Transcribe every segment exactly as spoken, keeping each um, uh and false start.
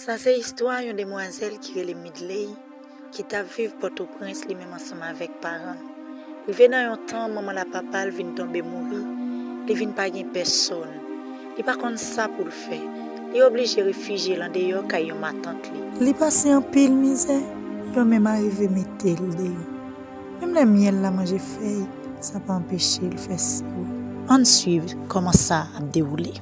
Sa se istwa yon demwazèl ki rele Midley, ki t ap viv Pòtoprens li menm ansanm avèk paran l. Rive nan yon tan, manman l ak papa l vin tonbe mouri, li vin pa gen pèsonn. Li pa konn sa pou l fè. Li oblije refijye l andeyò kay yon matant li. Li pase anpil mizè, yo menm arive mete l deyò. Menm lè myèl la manje fèy, sa pa anpeche l fè siwo. Ann swiv kòman sa ap dewoule.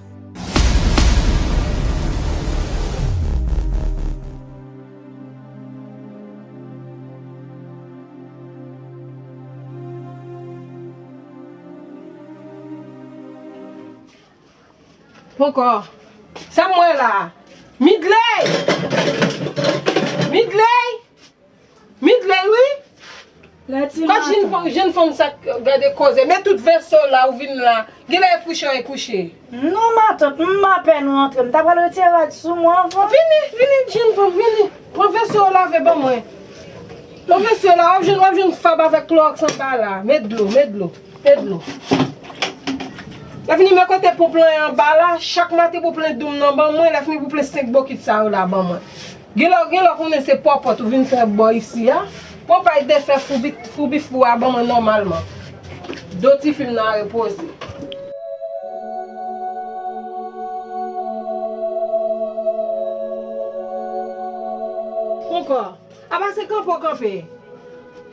Ponkò. Sa m wè la? Midley! Midley! Midley, wi! Kot jenn fanm, jenn fanm sa k gade koze. Men tout veso la, ou vin la. Genlè e kouche w e kouche. Non, matant, m apèn rantre. M ta pral retire rad sou mwen anvan. Vini, vini, jenn fanm, vini. Pran veso w lave ban mwen. Pran veso w la, w ap jwenn, w ap jwenn fab avèk klowòks anba la. Met dlo, met dlo, met dlo. Lè fini, men kote pou plen anba la, chak maten pou plen doum nan ban mwen, lè fini pou plen senk bokit sa yo la ban mwen. Genlè, genlè w konnen se pòpòt ou vin fè bò isi a. Pran pay defè foubi, foubi fou a ban mwen nòmalman. Do tifi m nan a repoze. Ponkò. Apa se kanpe w kanpe.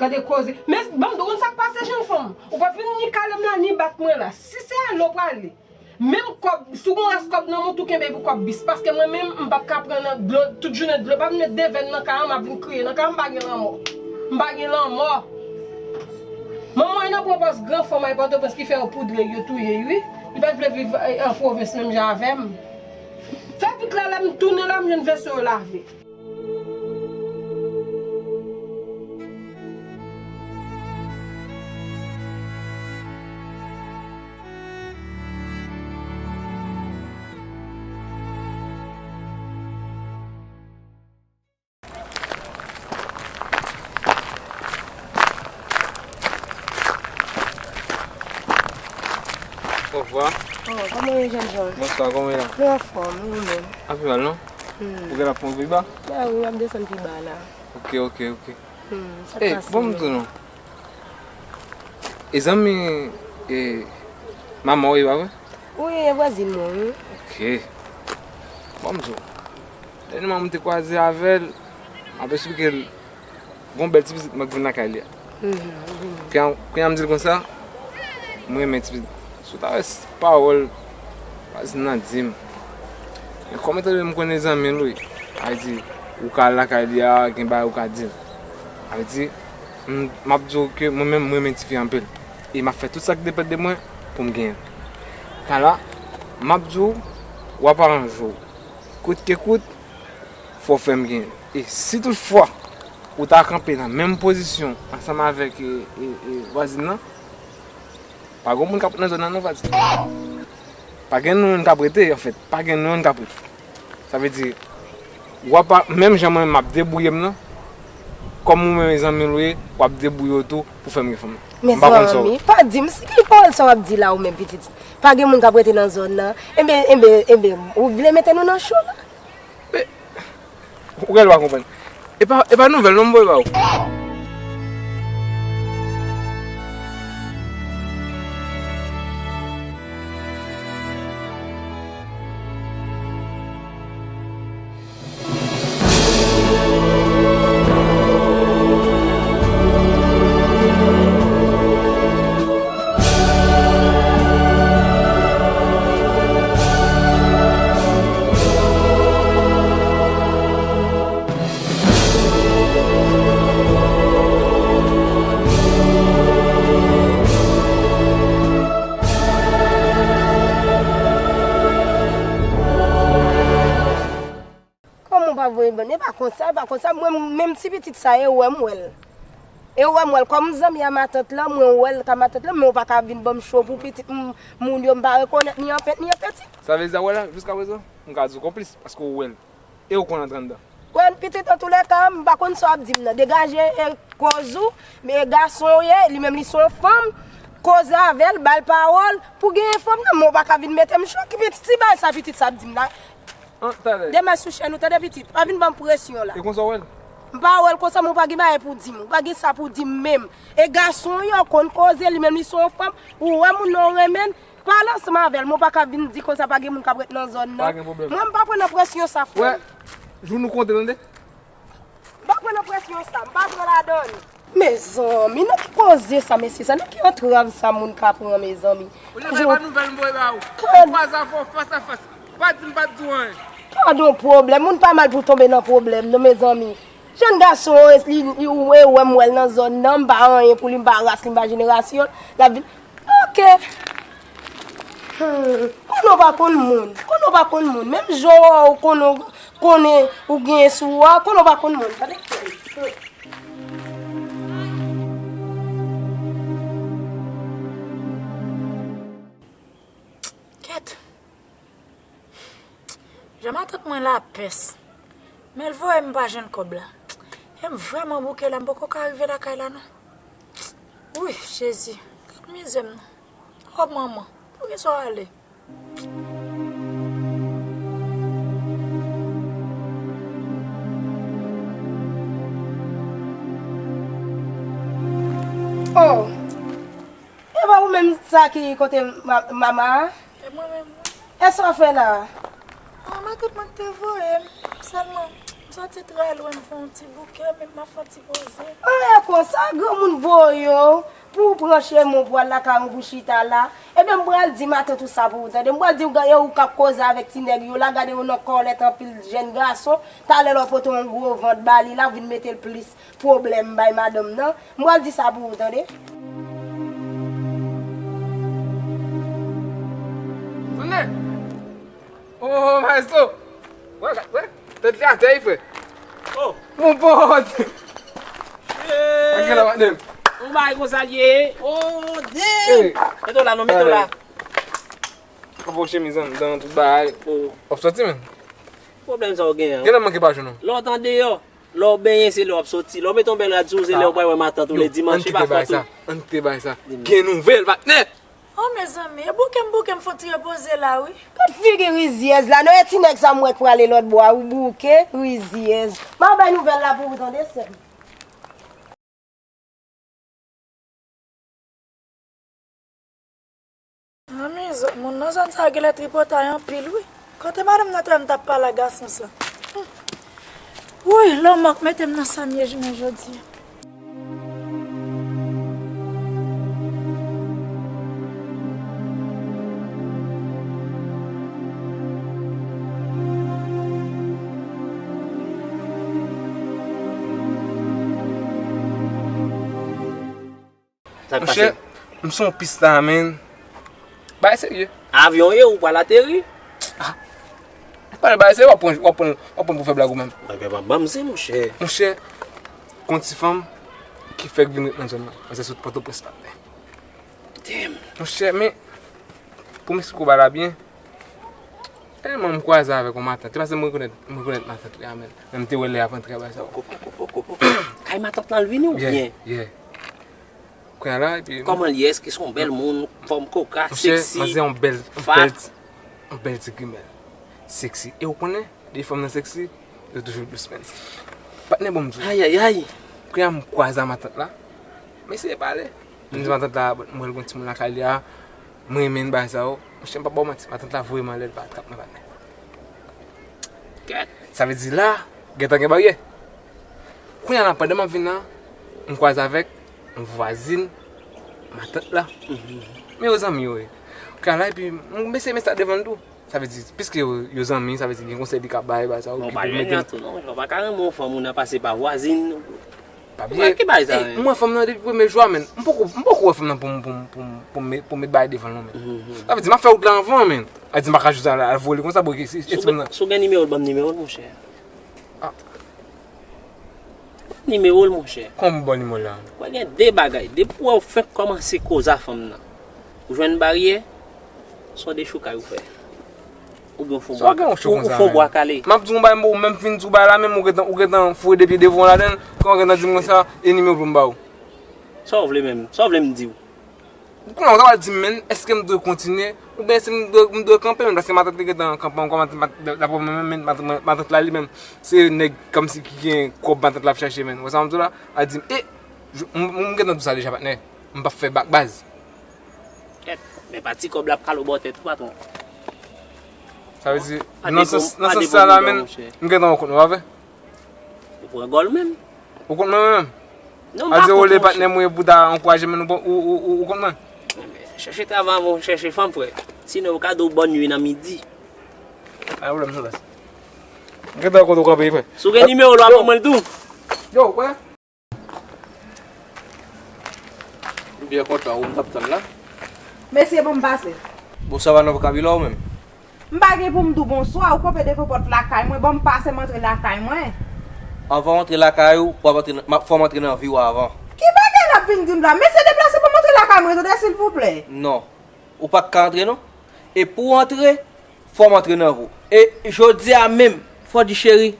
Gade koze. Men ban m di w, ou konn sa k pase, jenn fanm? Ou pa t vin ni kale m la, ni bat mwen la. Si se ale w prale. Menm kòb, si w gen yon rès kòb nan men w tou, kenbe pou kòb bis. Paske mwen menm, m p ap ka pran nan dlo, tout jounen dlo. Pa vin met de vèn nan kay an, m ap vin kriye nan kay an, m pa gen lanmò. M pa gen lanmò. Manman w nan pran pòz gran fanm ay Pòtoprens ki fè yo poudre, yo touye, wi. Li pa t vle viv, eh, an pwovens menm jan avè m. Fè vit la, lè m tounen la, m jwenn veso yo lave. Bonvwa. Oh, kòman w ye, jènjan? Bonswa, kòman w ye la? Mwen anfòm, e ou menm? Anpil mal, non? Hmm. Ou gen la pran pi ba? Ba wi, m ap desann pi ba la. Ok, ok, ok. Hmm, sa k pase? Ey, bon, m di w non. E zanmi, e, manman w ye, pa vre? Wi, e vwazin mwen, wi. Ok. Bon, m di w. Dènyèman, m te kwaze avè l, m ap esplike l, gon bèl ti pitit mwen k vin lakay li a. Mhm, mhm. Kounye a, kounye a, m di l konsa, mwen renmen ti pitit. Si w ta wè s-, pawòl vwazin nan di m. Men kòm etan done m konnen zanmi l wi, sa vle di, ou ka al lakay li a, gen bagay ou ka di l. Sa vle di, m, m ap di w ke mwen menm, mwen renmen tifi anpil. E m ap fè tout sa k depann de mwen pou m genyen l. Kounye a la, m ap di w, w ap aranje w. Kout ke kout, fò w fè m genyen l. E si toutfwa, ou ta kanpe nan menm pozisyon ansanm avèk, e, e, e, vwazin nan, pa gen moun k ap nan zòn nan non, vwazin. Pa gen nou youn k ap rete, anfèt. Pa gen nou youn k ap rete. Sa vle di, w ap, menm jan mwen m ap debouye m nan, kòm ou menm e zanmi l ou ye, w ap debouye w tou pou fè m gen fanm nan. M pa konn sa w. Mezanmi, pa di m, si ki pawòl sa w ap di la ou menm pitit? Pa gen moun k ap rete nan zòn nan. Enben, enben, enben, ou vle mete nou nan cho la? Men, ou genlè pa konprann. E pa, e pa nouvèl non m voye ba ou. Kòman w pa voye ban m? E pa konsa, e pa konsa. Mwen, menm ti pitit sa, e wè m wè l. E wè m wè l. Kòm zanmi a matant lan, mwen wè l ka matant lan, men w pa ka vin ban m cho pou pitit m, moun yo m pa rekonèt ni an pent, ni an peti. Sa vle di, a wè la, jiskaprezan, m ka di w konplis, paske w wè l. E w konn antre anndan. Wè, pitit, antoulèka, m pa konn sa w ap di m nan. Degaje, e, koz ou, men gason w ye, li menm li se yon fanm, koze avè l, ba l pawòl, pou genyen fanm nan, men w pa ka vin mete m cho, ki pitit, ti bagay sa pitit sa ap di m la. An, talè. Demen sou chèn ou, tande pitit. Pa vin ban m presyon la. E konsa w wè l? M pa wè l konsa, men w pa gen bagay pou di m. Ou pa gen sa pou di m menm. E gason yo konn koze, li menm li se yon fanm. Ou wè moun nan w renmen l, pale ansanm avè l. Men w pa ka vin di konsa pa gen moun k ap ret nan zòn nan. Pa gen pwoblèm. Mwen, m pa pran nan presyon sa, frè m. Wè, jou nou konte, tande? M pa pran nan presyon sa, m pa pran ladan l. Mezanmi, nan ki koze sa, mesye sa? Nan ki antrav sa moun ka pran, mezanmi? Ou janm pa nouvèl m voye ba ou. Ou kwaze avè w fas a fas. Pa di m pa t di w anyen. Pa gen pwoblèm, moun pa mal pou tonbe nan pwoblèm, non, mezanmi. Jèn gason, li, li, ou wè, wè m wè l nan zòn nan, m pa anyen pou li, m pa ras li, m pa jenerasyon l, l ap vin. Ok. Hmm. Konnen w pa konn moun. Konnen w pa konn moun. Menm jan w konnen, konnen ou gen sou ou a, konnen w pa konn moun. Tande? Kèt. Jan matant mwen lapès. Men l voye m pa jwenn kòb la. E m vrèman bouke la, m poko ka rive lakay la non. Wi, Jezi. Gad mizè m non. O manman, poukisa w ale? Oh, e pa ou menm sa ki kote ma- mama a? E mwen menm wi. E sa w fè la a? Ah, matant mwen te voye m. Sèlman, m soti trè lwen, m fè yon ti bouke, men m ap fè yon ti poze. Ah, e konsa, granmoun voye w pou w pran chemen w pou al lakay ou pou chita la. Ebyen, m pral di matant ou sa pou ou tande. M pral di w, gade ou k ap koze avèk ti nèg yo la, gade yo nan kòlèt anpil jèn gason. Talè lè w pote yon gwo vant ba li la, vin mete l plis pwoblèm bay madanm nan. M pral di sa pou ou tande. Tande. Oh, maestro. Wè, wè. Tèt li atè, wi, frè. Oh. Mon pote. Hey. Anke la, madanm. Yon bagay konsa l ye. Oh, damn. Hey. Mete w la, non, mete w la. Anvo chemiz anndan, tout bagay. Oh. W ap soti, men. Pwoblèm sa w genyen an. Gen lè m manke pa jwenn ou. Lè w t andeyò, lè w benyen, se lè w ap soti. Lè w mete yon bèl rad sou ou, se lè w pral wè matant ou le dimanch, se pa fòt ou. Ann kite bagay sa. Gen nouvèl, patnè. Oh, mezanmi, e bouke m bouke m fè yon ti repoze la, wi. Gad figi rizyèz la, non, e ti nèg sa m wè k prale lòt bò a, wi, bouke, rizyèz. M a bay nouvèl la pou ou tande, sè m. Anmwey, zòt moun nan zòn sa yo genlè tripotay anpil, wi. Kote madanm nan t wè m t ap pale ak gason sa? Hmm. Woy, lanmò k mete m nan sa m ye jounen jodi a. Sa k pase? Monchè, m sou yon pis la, men. Bagay serye. Avyon ye, ou pral ateri? Ah. Pale bagay serye, w ap pran, w ap pran, w ap pran pou fè blag ou menm. Bagay pa banm zen, monchè. Monchè, gon ti fanm ki fèk vin ret nan zòn nan. Manzè sot Pòtoprens la. Damn. Monchè, men, pou m esplike w bagay la byen, tèlman m kwaze avèk yon matant. Se paske m rekonèt, m rekonèt matant li a, men. Men m te wè lè y ap antre bagay sa yo. Poko, poko, poko, poko. Kay matant lan l vini oubyen? Yeah, yeah. Kounye a la, epi. Kòman l ye? Èske se yon bèl moun, fòm kokas, seksi, fat? Monchè, manzè yon bèl, yon bèl ti, yon bèl ti grimèl. Seksi. E ou konnen, lè fanm nan seksi, yo toujou dous, men. Patnè, bon, m di w. Ayayay. Kounye a m kwaze a matant la. M eseye pale. M di matant la, bon, m wè l gon timoun lakay li a. M renmen bagay sa yo. Monchè, m p ap ba w manti, matant la voye m anlè, l pa trap mwen, patnè. Kèt. Sa vle di la, gentan gen baryè. Kounye a la, pandan m ap vin nan, m kwaze avèk yon vwazin matant la. Mhm. Men yo zanmi yo ye. Kounye a la, epi m eseye met sa devan l tou. Sa vle di, piske yo, yo zanmi, sa vle di gen konsèy li ka bay, bagay sa yo, ki pou mete l. Bon, pa jwenn jan tou, non, ou pa ka renmen yon fanm ou nan pase pa vwazin. Pa bliye. Ki bagay sa, men? Mwen, fanm nan, depi premye jou a, men, m poko, m poko wè fanm nan pou m, pou m, pou m, pou m met, pou m met bagay devan l, non, men. Mhm. Sa vle di, m ap fè wout la anvan, men. A di, m pa ka jis al, al voye li konsa, bon, e, e, e, si w gen, si w gen nimewo l, ban m nimewo l, monchè. Ah. Nimewo l, monchè. Kòman m ba w nimewo l la? Wè, gen de bagay. Depi w wè w fenk kòmanse koze a fanm nan, ou jwenn baryè, se yon dechoukay ou fè. Oubyen w fè yon bwa kale. M ap di w yon bagay, ou menm fin di w bagay la, menm ou gentan, ou gentan foure de pye devan w ladan l, kòman w gentan di m konsa, e nimewo pou m ba w? Sa w vle menm? Sa w vle m di w? Kounye a, ou kapab di m, men, èske m dwe kontinye? Oubyen si m dwe, m dwe kanpe, men, paske matant li gentan kanpe ankò, matant, matant, daprè mwen menm, men, matant, matant la li menm, se nèg kòmsi ki gen kòb matant la ap chache, men. Ou wè sa m di w la? A di m, e, m, m, m gentan di w sa deja, patnè. M p ap fè bak baz. Kèt, men pa ti kòb la ap kale w bò tèt ou, patwon. Sa vle di, nan sans, nan sans sa la, men, m gentan wè kont mwen, pa vre? Ou pran gòl menm. Ou kont mwen menm? Non, m pa kont ou, monchè. A di ou le patnè m ou ye pou ta ankouraje, men ou, ou, ou, ou, ou kont mwen? Chèche travay avan w chèche fanm, frè. Sinon, yo ka di w bòn nwi nan midi. Pa gen pwoblèm, non, baz. M gentan wè kont ou kanpe, frè. Si w gen nimewo l, w a ban mwen l tou. Yo, wè. M byen kontan ou, m t ap tann la. Mesye, bon, m pase. Bon, sa va nan vokabila ou menm? M pa gen pou m di w bonswa, ou kanpe devan pòt lakay mwen, bon, m pase, m antre lakay mwen. Anvan w antre lakay ou, w ap antre nan, m ap, fò m antre nan vi w avan. Ki bagay l ap vin di m la? Mesye, deplase, ban m antre lakay mwen, tande, silvouplè. Non, ou pa ka antre, non. E pou w antre, fò m antre nan vi w. E jodi a menm, fò di cheri,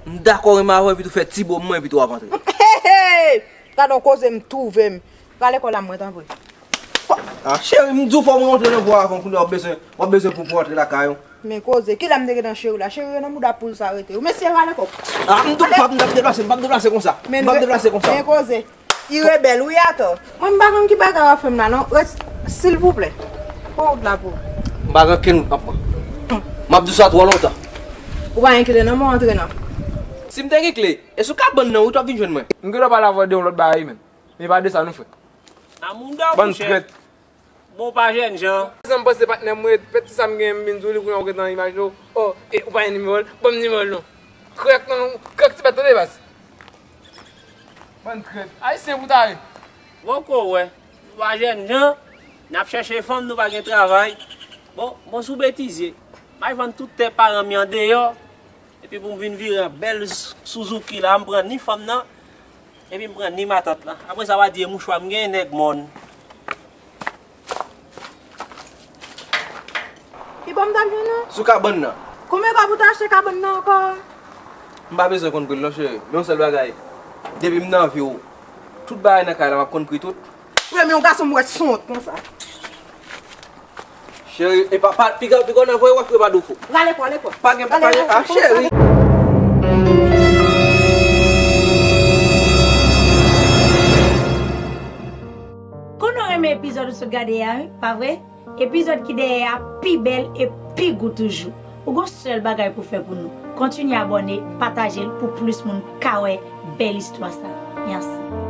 m dakò renmen avè w epi tou fè ti bo mwen epi tou w ap antre. Hey, hey! Gade yon koze m twouve m. Rale kò la mwen, tanpri. Ah, cheri, m di w fò mwen antre nan vi w avan, kounye a w ap bezwen, w ap bezwen pou, pou antre lakay ou. Men koze, kilè m te gentan cheri la? Cheri yo nan mouda poul sa rete. Ou mesye rale kò. Ah, m di w m p ap, m p ap deplase, m p ap deplase konsa. M p ap deplase konsa. Men koze. Li rebèl, wi, atò. Mwen, m pa konn ki bagay w ap fè m la, non. Rès, silvouplè. Pran wout la pou ou. M pa gen kenn wout m ap pran. M ap di w sa twò lontan. Ou pa gen kle, non, mwen antre, non. Si m te gen kle, e sou kabann nan, wi, w t ap vin jwenn mwen. M gentan pale avè w de yon lòt bagay, menm. Men pa de sa, non, frè. A mouda w, monchè. Bann trèt. Bon, pa jènjan. Sa m panse patnè m, mwen, pèt ti sa m gen, m vin di w li, kounye a ou gentan imajine w. Oh, e, ou pa gen nimewo l? Ban m nimewo l non. Krèk non, krèk ti bèt tande baz. Bann trèt. Ayisyen pou ta ye. Bon, ko wè. Nou pa jènjan, n ap chèche fanm, nou pa gen travay. Bon, bon, sou betize. M al vann tout tè paran m yo andeyò. Epi pou m vin vire an bèl Suzuki la, m pran ni fanm nan, epi m pran ni matant lan. Apre sa, w a di e mouchwa m gen, nèg mòn. Ki bò m t ap jwenn ou? Sou kabann nan. Konbyen kòb ou te achte kabann nan ankò? M pa bezwen konn pri l non, cheri. Men yon sèl bagay. Depi m nan vi w, tout bagay nan kay la, m ap konn pri tout. Premye yon gason m wè sonwont konsa. Cheri, e pa, pa, piga, piga w nan voye w ap fè pa doufou. Rale kò, rale kò. Pa gen, pa gen, ah, cheri. Konnen w renmen epizòd ou sot gade a, wi, pa vre? Epizòd ki dèyè a pi bèl e pi gou toujou. Ou gon sèl bagay pou fè pou nou. Kontinye abòne, pataje l pou plis moun ka wè bèl istwa sa. Mèsi.